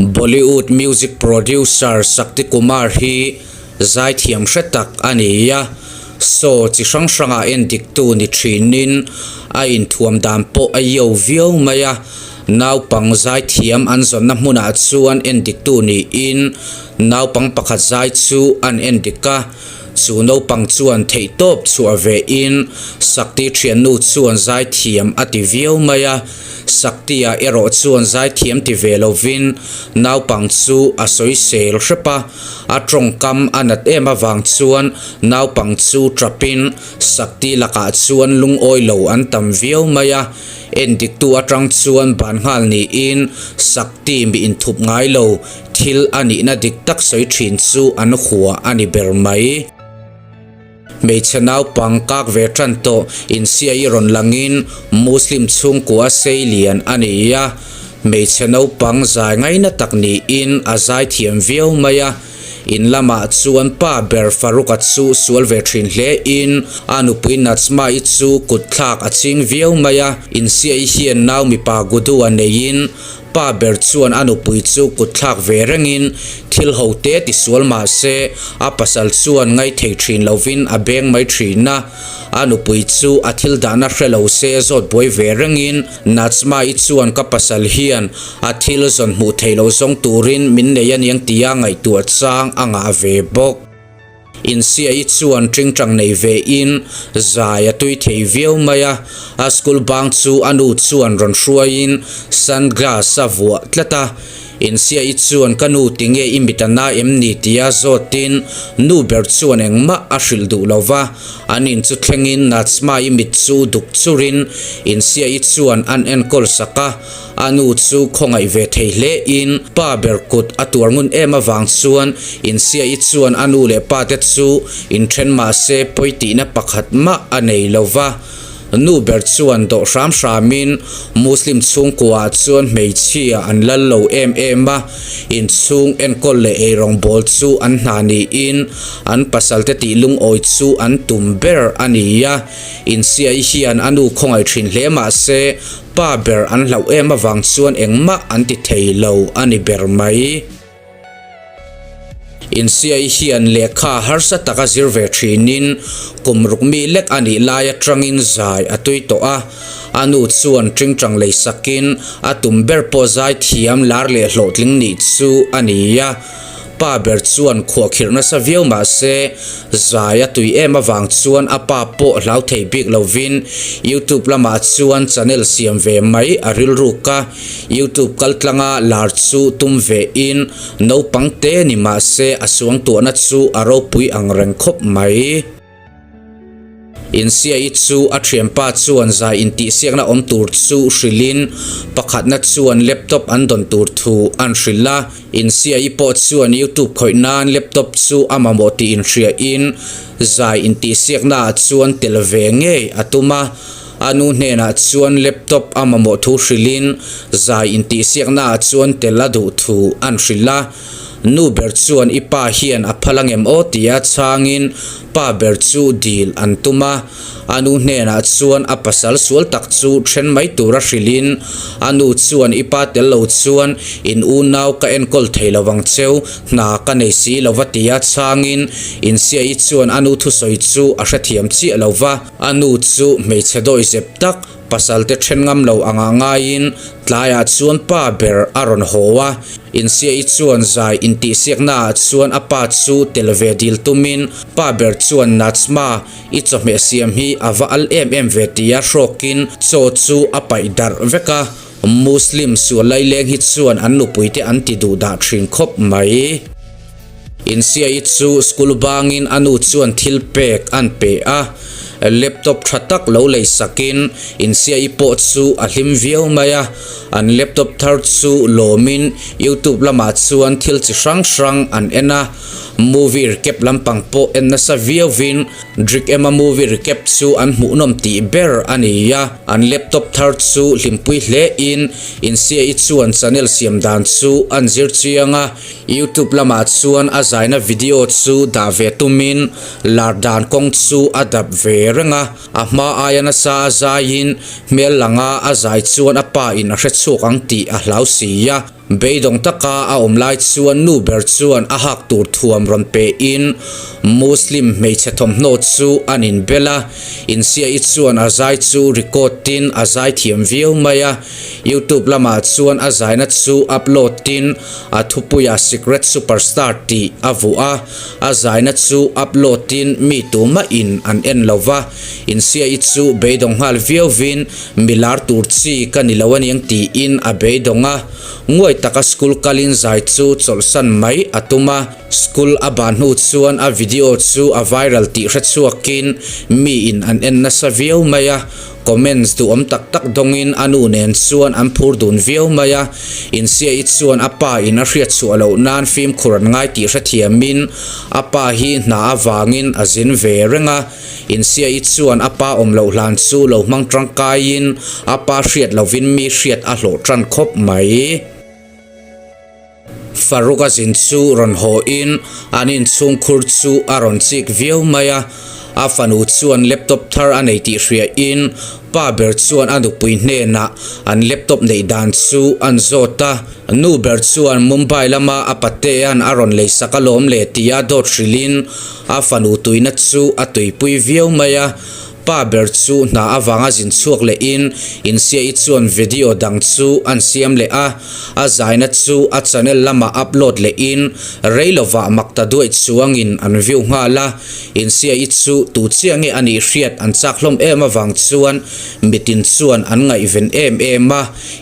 Bollywood music producer Shakti Kumar hi zaithiam hre tak a ni a, show chi hrang hrangah endiktu ni thinin a inthuam dan pawh a yo viau mai a, naupang zaithiam an zawnna hmunah chuan endiktu niin naupang pakhat zai chu an endik a, chu naupang chuan theihtawp chhuah vein Shakti thiannu chuan zaithiam a ti viau mai a. Saktia erawh chuan zaithiam ti ve lovin naupang chu a sawisel hrep a, a tawngkam a nat em avang chuan naupang chu tapin Sakti lakah chuan lungawi lo an tam viau mai a, endiktu atang chuan ban nghal niin Sakti mi inthup ngai lo thil a nihna dik tak sawi thin chu an hua a ni ber mai. Hmeichhe naupang kak ve tan tawh insiai rawn langin Muslim chhungkua sei lian a ni a, hmeichhe naupang zai ngaina tak niin a zai thiam viau mai a. In lamah chuan pa ber Farouk-a chu sual ve thin hle in a nupui Najma-i chu kut thlak a ching viau mai a. Insiai hian nau mipa Gudu-a neiin Pa ber chuan a nupui chu kut thlak ve rengin thil ho te ti sual mah se a pasal chuan ngaithei thin lovin a beng mai thin a. A nupui chu a thil dahna hre lo se zawt buai ve rengin Najma-i chuan ka pasal hian a thil zawn hmuh theih loh zawng turin min nei aniang tia ngaihtuah chang a ngah ve bawk. Insiai chuan tingtang nei ve in zai a tui thei viau mai a, a school bang chu a nu chuan rawn hruaiin sunglass a vuah tlat a. Insiai chuan ka nu tinge i mit a na em ni tia zawtin nu ber chuan engmah a hrilh duh lo va, an in chu thlengin Najma-i mit chu duk churin Insiai chuan an enkawl sak a. A nu chu khawngaih ve thei hle in pa ber kut a tuar ngun em avang chuan Insiai chuan a nu leh pa te chu inthen mah se pawi tihna pakhat mah a nei lo va. Nu ber chuan dawh hram hram in Muslim chhungkua ah chuan hmeichhia an lal lo em em a, inchhung enkawl leh eirawngbawl chu an hna niin an pasal te tih lungawi chu an tum ber a ni a. Insiai hian a nu khawngaih thin hle mah se Pa ber an hlauh em avang chuan engmah an ti thei lo a ni ber mai. Insiai hian lehkha harsa taka zir ve thinin kum ruk mi lek a nih lai atangin zai a tui tawh a. A nu chuan tingtang lei sakin a tum ber pawh zai thiam lar leh hlawhtling nih chu a ni a. Pa ber chuan khuahkhirh nasa viau mah se, zai a tui em avang chuan a pa pawh hlau thei bik lovin YouTube lamah chuan channel siam ve mai a rilruk a, YouTube kaltlanga lar chu tum ve in naupang te ni mah se a suangtuahna chu a ropui ang reng khawp mai. Insiai chu a thianpa chuan zai intihsiakna awm tur chu hrilhin pakhatna chuan laptop an dawn tur thu an hrilh a. Insiai pawh chuan YouTube khawih nan laptop chu a mamawh tih inhriain zai intihsiaknaah chuan tel ve ngei a tum a. A nu hnenah chuan laptop a mamawh thu hrilhin zai intihsiaknaah chuan tel a duh thu an hrilh a. Nu ber chuan i pa hian a phal angem aw tia chhangin pa ber chu dil an tum a. A nu hnenah chuan a pasal sual tak chu then mai tura hrilhin a nu chuan i pa tel lo chuan in unau ka enkawl thei lo ang cheu, hna ka nei si lo va tia chhangin Insiaii chuan a nu thusawi chu a hrethiam chiah lo va. A nu chu hmeichhe dawihzep tak Pasal te then ngam lo anga ngaiin tlaiah chuan pa ber a rawn haw a, Insiaii chuan zai intihsiaknaah chuan a pa chu tel ve dil tumin pa ber chuan Najma i chawhmeh siam hi a va al em em ve tia hrawkin chaw chu a paih darh vek a, Muslim sual laileng hi chuan an nupuite an ti duh dah thin khawp mai. Insiai chu school bangin a nu chuan thil pek an pe a, laptop tha tak lo lei sakin Insiai pawh chu a hlim viau mai a, an laptop thar chu lawmin youtube lamah chuan thil chi hrang hrang an en a, movie recap lampang pawh en nasa viauvin Drik ema movie recap chu an hmuhnawm tih ber a ni a, an laptop thar chu hlimpui hle in Insiai chuan channel siam dan chu an zir chiang a. Youtube lamah chuan a zaina video chu dah ve tumin lar dan kawng chu a dap ve reng a, a hma aia nasa a zaiin hmel langa a zai chuan a pa in a hre chhuak ang tih a hlau si a. Beidawng taka a awm lai chuan nu ber chuan a hak tur thuam rawn pe in Muslim hmeichhe thawmhnaw chu an inbel a, Insiaii chuan a zai chu record in a zai thiam viau mai a, YouTube lamah chuan a zaina chu upload in a thupuiah Secret Superstar tih a vuah a, a zaina chu upload in mi tumah in an en lo va, Insiaii chu beidawng nghal viau vin Mi lar tur chi ka ni lo aniang tiin a beidawng a, nguai taka school kalin zai chu chawlhsan mai a tum a. School a ban hnu chuan a video chu a viral tih hre chhuakin miin an en nasa viau mai a, comments duhawm tak tak dawngin a nu nen chuan an phur dun viau mai a. Insiaii chuan a pa in a hriat chhuah loh nan fimkhur an ngai tih hrethiamin a pa hi hna avangin a zin ve reng a. Insiaii chuan a pa awm loh hlan chu lo hmang tangkaiin a pa hriat lovin mi hriat a hlawh tan khawp mai. Farouk a zin chu rawn haw in an inchhungkhur chu a rawn chik viau mai a, a fanu chuan laptop thar a nei tih hria in pa ber chuan a nupui hnenah an laptop neih dan chu an zawt a. Nu ber chuan Mumbai lama a patea'n a rawn lei sak alawm le tia dawt hrilhin a fanu tuina chu a tuipui viau mai a. Pa ber chu hna avanga zin chhuak lehin Insiaii chuan video dang chu an siam leh a, a zaina chu a channel lamah upload lehin rei lovah mak ta duaih chuangin an view nghal a. Insiaii chu tu chiah nge a nih hriat an chak hlawm em avang chuan mitin chuan an ngaihven em em a.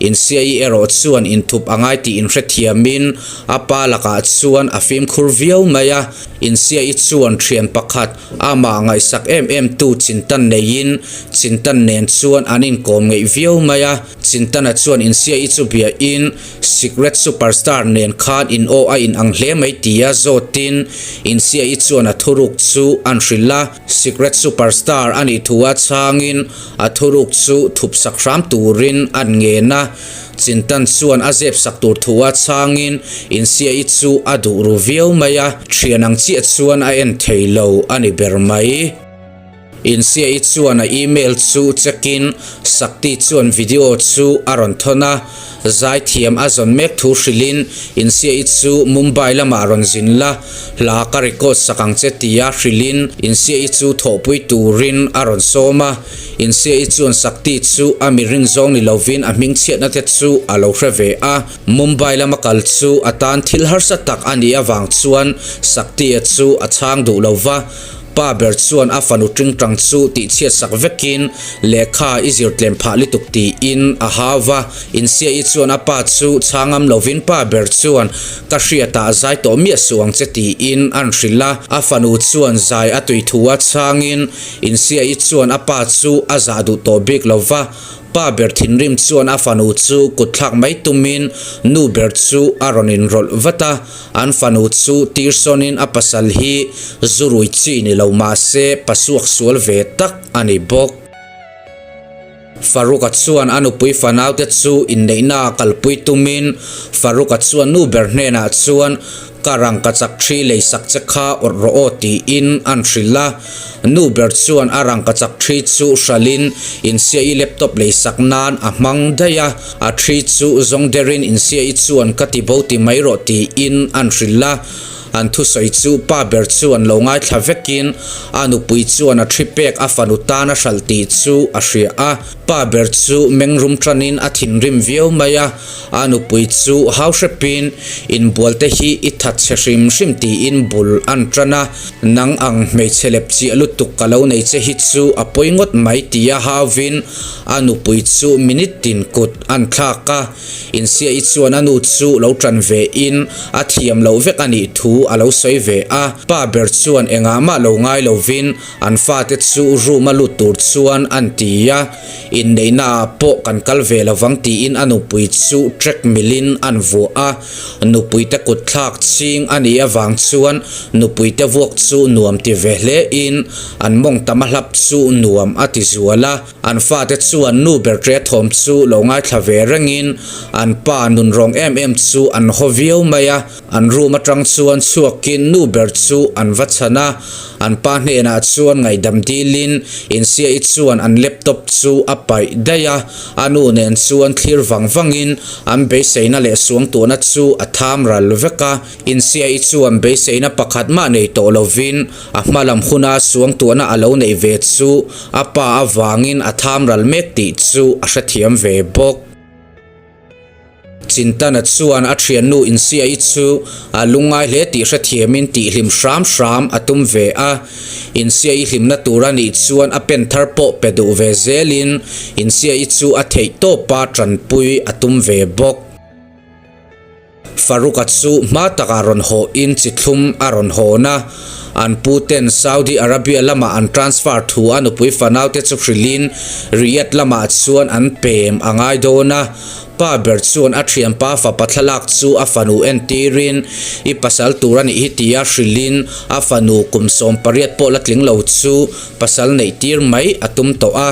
Insiaii erawh chuan inthup a ngai tih inhrethiamin a pa lakah chuan a fimkhur viau mai a. Insiaii chuan thian pakhat amah ngaihsak em em tu Chintan neiin Chintan nen chuan an inkawm ngeih viau mai a. Chintana chuan Insiaii chu biahin Secret Superstar nen khan in aw a inang hle mai tia zawtin Insiaii chuan a thuruk chu an hrilh a. Secret Superstar a nih thu a chhangin a thuruk chu thup sak hram turin an ngen a, Chintan chuan a zep sak tur thu a chhangin Insiaii chu a duh ru viau mai a, thian ang chiah chuan a en thei lo a ni ber mai. Insiaii chuan a email chu check in Sakti chuan video chu a rawn thawn a, Zaithiam a zawn mek thu hrilhin Insiaii chu Mumbai lamah rawn zin la, hla ka record sak ang che tia hrilhin Insiaii chu thawhpui turin a rawn sawm a. Insiaii chuan Sakti chu a mi rin zawng ni lovin a hmingchhiatna te chu a lo hre ve a. Mumbai lama kal chu a tan thil harsa tak a nih avang chuan Sakti-a chu a chhang duh lo va. Pa ber chuan a fanu tingtang chu tihchhiat sak vekin lehkha i zir tlem phah lutuk tiin a hau va. Insiaii chuan a pa chu chhangam lovin pa ber chuan ka hriatah zai tawh miah suh ang che tiin an hrilh a. A fanu chuan zai a tui thu a chhangin Insiaii chuan a pa chu a zah duh tawh bik lo va. Pa ber thinrim chuan a fanu chu kutthlak mai tumin nu ber chu a rawn inrawlh vat a. An fanu chu Tirsonin a pasal hi zurui chi ni lo mah se pasuak sual ve tak a ni bawk. Farouk-a chuan a nupui fanaute chu inneihna a kalpui tumin Farouk-a chuan nu ber hnenah chuan ka rangkachak thi leisak che kha awrh rawh aw tiin an hrilh a. Nu ber chuan a rangkachak thi chu hralhin insiaii laptop leisak nan a hmang daih a. A thi chu zawng derin insiaii chuan ka ti bo ti mai rawh tiin an hrilh a. An thusawi chu pa ber chuan lo ngaithla vekin a nupui chuan a thi pek a fanu tan a hralh tih chu a hria a. Pa ber chu mengrum tanin a thinrim viau mai a. A nupui chu hau hrepin inbual te hi i that chhe hrim hrim tiin bul an tan a. Nang ang hmeichhe lep chiah lutuk ka lo nei che hi chu a pawi ngawt mai tia hauvin a nupui chu minute tin kut an thlak a. Insiaii chuan a nu chu lo tan ve in a thiam loh vek a nih thu a lo sawi ve a. Pa ber chuan engah mah lo ngai lovin an fate chu room a lut tur chuan an ti a. Inneihna ah pawh kan kal ve lovang tiin a nupui chu track milin an vuah a. Nupuite kut thlak ching a nih avang chuan nupuite vuak chu nuam ti ve hle in an mawng tam a hlap chu nuam a ti zual a. An fate chuan nu ber ṭe thawm chu lo ngaithla. thla ve rengin an pa nunrawng em em chu an haw viau mai a. An room atang chuan chhuakin nu ber chu an va chhan a, an pa hnenah chuan ngaihdam dilin Insiaii chuan an laptop chu a paih daih a, a nu nen chuan thlir vang vangin an beiseina leh suangtuahna chu a tham ral vek a. Insiaii chuan beiseina pakhat mah nei tawh lovin a hma lam huna suangtuahna a lo neih ve chu a pa avangin a tham ral mek tih chu a hrethiam ve bawk. Chintana chuan a thiannu Insiaii chu a lungngai hle tih hrethiamin tihhlim hram hram a tum ve a. Insiaii hlimna tur a nih chuan a pen thar pawh pe duh ve zelin Insiaii chu a theih tawpa tanpui a tum ve bawk. Farouk-a chu hma takah rawn hawhin chi thlum a rawn hawn a, an pu ten Saudi Arabia lamah an transfer thu a nupui fanaute chu hrilhin Riyadh lamah chuan an pem a ngai dawn a. Pa ber chuan a thianpa fapa thlalak chu a fanu entirin i pasal tur a nih hi tia hrilhin a fanu kum 18 pawh la tling lo chu pasal neih tir mai a tum tawh a.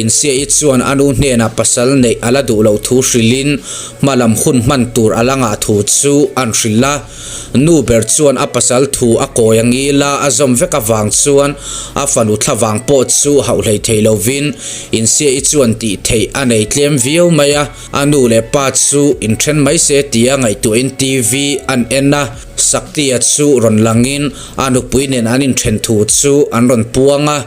Insiaii chuan a nu hnenah pasal neih a la duh loh thu hrilhin hma lam hun hman tur a la ngah thu chu an hrilh a. Nu ber chuan a pasal thu a kawi a ngil a, a zawm vek avang chuan a fanu thlavang pawh chu hauh hlei thei lovin Insiaii chuan tih theih a nei tlem viau mai a. A nu leh pa chu inthen mai se tia ngaihtuahin TV an en a, Saktia chu rawn langin a nupui nen an inthen thu chu an rawn puang a.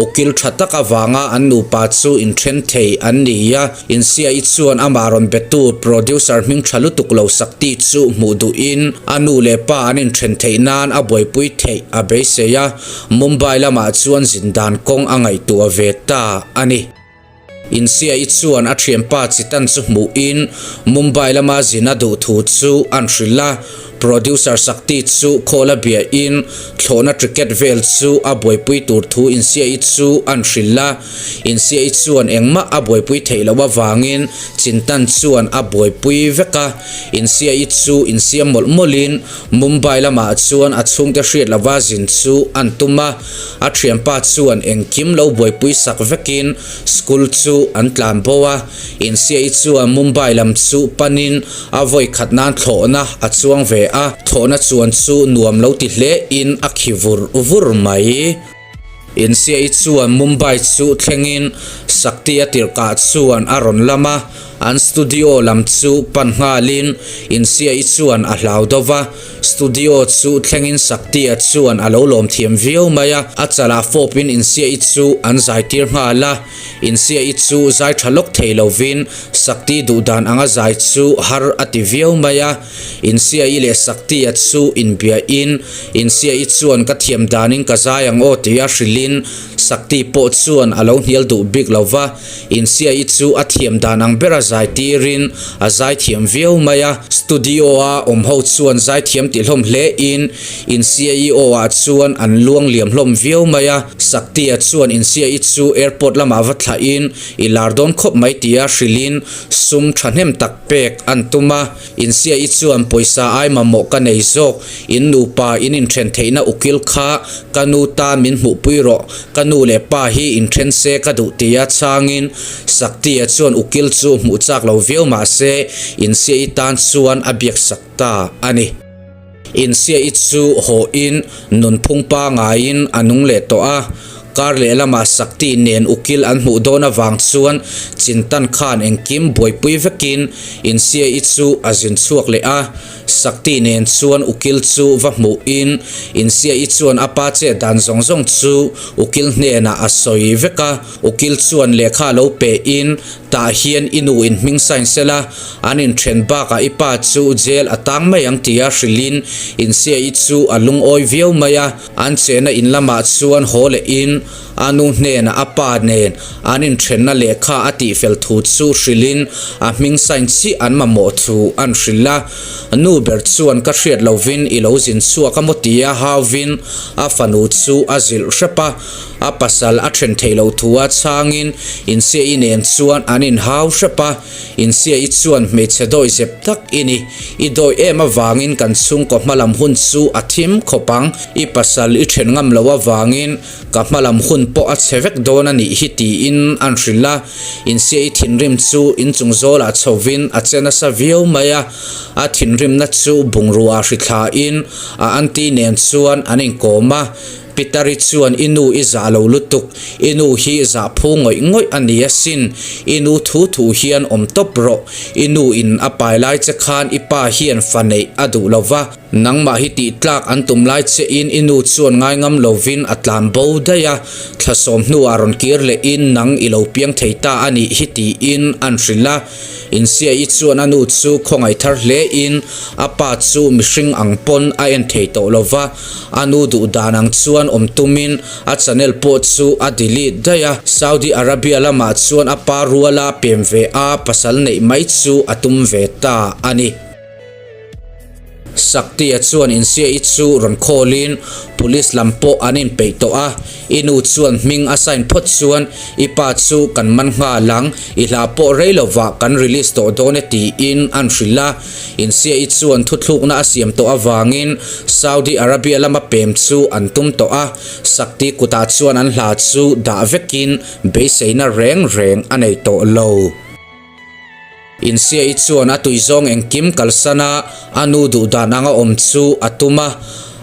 Ukil tha tak avanga an nupa chu inthen thei an ni a, Insiaii chuan amah rawn betu producer hming tha lutuk lo Sakti chu hmuh duhin a nu leh pa an inthen theih nan a buaipui theih a beisei a, Mumbai lamah chuan zindan kawng a ngaihtuah ve ta a ni. Insiaii chuan a thianpa Chitan chu hmuhin Mumbai lama zin a duh thu chu an hrilh a, producer Sakti chu call a biahin thlawhna ticket vel chu a buaipui tur thu Insiaii chu an hrilh a, Insiaii chuan engmah a buaipui theih loh avangin Chintan chuan a buaipui vek a, Insiaii chu insiam mawlh mawlhin Mumbai lamah chuan a chhungte hriat lova zin chu an tum a, a thianpa chuan engkim lo buaipui sak vekin school chu an tlan bo a. Insiaii chuan Mumbai lam chu panin a vawi khat nan thlawhna a chuang ve a, thlawhna chuan chu nuam lo ti hlein a khi vur vur mai. Insiaii chuan Mumbai chu thlengin Sakti a tirhkah chuan a rawn lam a, an studio lam chu pan nghalin Insiaii chuan a hlau deuh va. Studio chu thlengin Sakti-a chuan a lo lawm thiam viau mai a, a chalah fawpin Insiaii chu an zaitir nghal a. Insiaii chu zai tha lawk thei lovin Sakti duhdan anga zai chu har a ti viau mai a. Insiaii leh Sakti-a chu inbiahin, Insiaii chuan ka thiam danin ka zai ang aw tia hrilhin Sakti pawh chuan a lo hnial duh bik lo va, Insiaii chu a thiam dan ang bera zai tirin a zai thiam viau mai a. Studio-a awm ho chuan zai thiam tih hlawm hlein Insiaii aw-ah chuan an luang liam hlawm viau mai a. Sakti-a chuan Insiaii chu airport lamah va thlahin i lar dawn khawp mai tia hrilhin sum thahnem tak pek an tum a. Insiaii chuan pawisa ai mamawh ka nei zawk, in nupa in inthen theihna ukil kha ka nu tan min hmuhpui rawh, ka nu leh pa hi inthen se ka duh tia chhangin Saktia chuan ukil chu hmuh chak lo viau mah se Insiaii tan chuan a biaksak ta a ni. Insiaii chu hawhin nunphung pangaiin a nung leh tawh a, kar lehlamah Sakti nen ukil an hmuh dawn avang chuan Chintan khan engkim buaipui vekin Insiaii chu a zin chhuak leh a, Sakti nen chuan ukil chu va hmuhin Insiaii chuan a pa chet dan zawng zawng chu ukil hnenah a sawi vek a, ukil chuan lehkha lo pehin Tah hian i nu in hming sign sela, an inthen bakah i pa chu jail a tang mai ang tia hrilhin Insiaii chu a lungawi viau mai a. An chehna in lamah chuan haw lehin a nu hnenah a pa nen an inthenna lehkha a tihfel thu chu hrilhin a hming sign chiah an mamawh thu an hrilh a. Nu ber chuan ka hriat lovin i lo zin chhuak a maw tia hauvin a fanu chu a zilh hrep a. A pasal a then theih loh thu a chhangin Insiaii nen chuan an. an inhau hrep a, Insia-i chuan hmeichhe dawi zep tak i ni. I dawi em avangin kan chhungkaw hmalam hun chu a thim khawp ang. I pasal i then ngam lo avangin ka hmalam hun pawh a chhe vek dawn a nih hi tiin an hrilh a. Insia-i thinrim chu inchung zawlah chhovin a che nasa viau mai a. A thinrimna chu bungrua hrithlain a aunty nen chuan an inkawm a. Pitari chuan i nu i zah lo lutuk, i nu hi zah phu ngawih ngawih a ni asin, i nu thu thu hian awm tawp rawh, i nu in a pai lai che khan i pa hian fa neih a duh lo va, nangmah hi tih tlak an tum lai che in i nu chuan ngai ngam lovin a tlan bo daih a, thla sawm hnuah rawn kir leh in nang i lo piang thei ta a nih hi tiin an hrilh a. Insiaii chuan a nu chu khawngaih thar hle in a pa chu mihring ang pawn a en thei tawh lo va, a nu duh dan ang chuan awm tumin a channel pawh chu a delete daih a. Saudi Arabia lamah chuan a pa ruala pem ve a pasal neih mai chu a tum ve ta a ni. Saktia chuan Insiaii chu rawn khawlin Police lam pawh an inpeih tawh a, i nu chuan hming a sign phawt chuan i pa chu kan man nghal ang, i hla pawh rei lovah kan release tawh dawn e tiin an hrilh a. Insiaii chuan thuthlukna a siam tawh avangin Saudi Arabia lama pem chu an tum tawh a, Sakti kutah chuan an hla chu dah vekin beiseina reng reng a nei tawh lo. Insiaii chuan a tuizawng engkim kalsan a, a nu duh dan anga awm chu a tum a.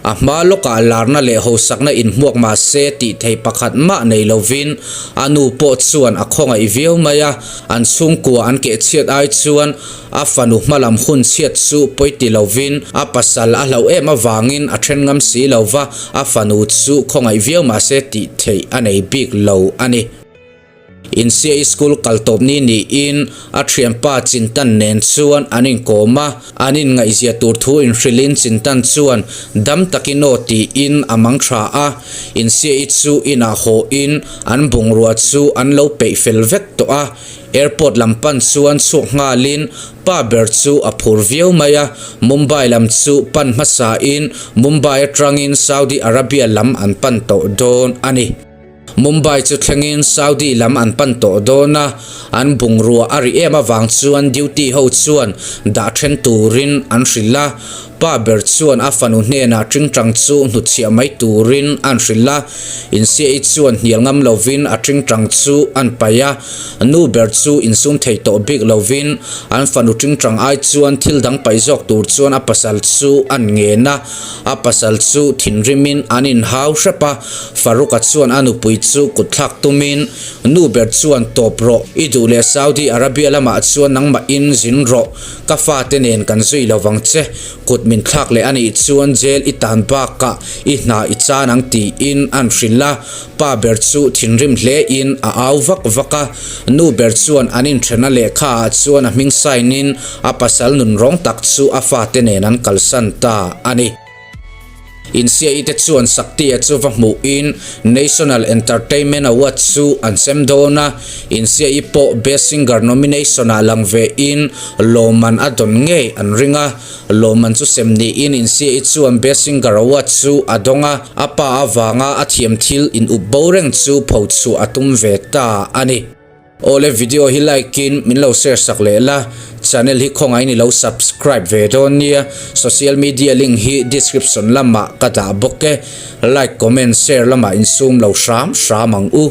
A hma lawkah larna leh hosakna inhmuak mah se tih thei pakhat mah nei lovin a nu pawh chuan a khawngaih viau mai a. An chhungkua an keh chhiat ai chuan a fanu hmalam hun chhiat chu pawi ti lovin a pasal a hlauh em avangin a then ngam si lo va, a fanu chu khawngaih viau mah se tih theih a nei bik lo a ni. Insiaii school kal tawp ni niin a thianpa Chintan nen chuan an inkawm a, an inngaihzia tur thu inhrilhin Chintan chuan dam takin aw tiin a mang tha a. Insiaii chu inah hawhin an bungrua chu an lo peih fel vek tawh a, airport lam pan chuan chhuak nghalin pa ber chu a phur viau mai a, Mumbai lam chu pan hmasain Mumbai atangin Saudi Arabia lam an pan tawh dawn a ni. Mumbai chu thlengin Saudi lam an pan tawh dawn a, an bungrua a ri em avang chuan duty ho chuan dah then turin an hrilh a. Pa ber chuan a fanu hnenah tingtang chu hnutchhiah mai turin an hrilh a, Insiaii chuan hnial ngam lovin a tingtang chu an paih a. Nu ber chu insum thei tawh bik lovin an fanu tingtang ai chuan thil dang paih zawk tur chuan a pasal chu an ngen a. A pasal chu thinrimin an inhau hrep a, Farouk-a chuan a nupui chu kutthlak tumin, Nu ber chuan tawp rawh, i duh leh Saudi Arabia lamah chuan nangmahin zin rawh, ka fate nen kan zui lo vang che, kut min thlak leh a nih chuan jail i tan bakah i hna i chan ang tiin an hrilh a, pa ber chu thinrim hlein a au vak vak a, nu ber chuan an inthena lehkha ah chuan a hming sign in a pasal nunrawng tak chu a fate nen an kalsan ta a ni. Insiaii te chuan Sakti-a chu va hmuhin National Entertainment Award chu an sem dawn a, Insiaii pawh Best Singer nomination-ah lang vein lawmman a dawn ngei an ring a. Lawmman chu sem niin Insiaii chuan Best Singer Award chu a dawng a, a pa avanga a thiam thil in up bo reng chu phochhuah a tum ve ta a ni. Awle video hi like in min lo share sak leh la, channel hi khawngaih in i lo subscribe ve dawn nia, social media link hi description lamah ka dah bawk e, like comment share lamah insum lo hram hram ang u.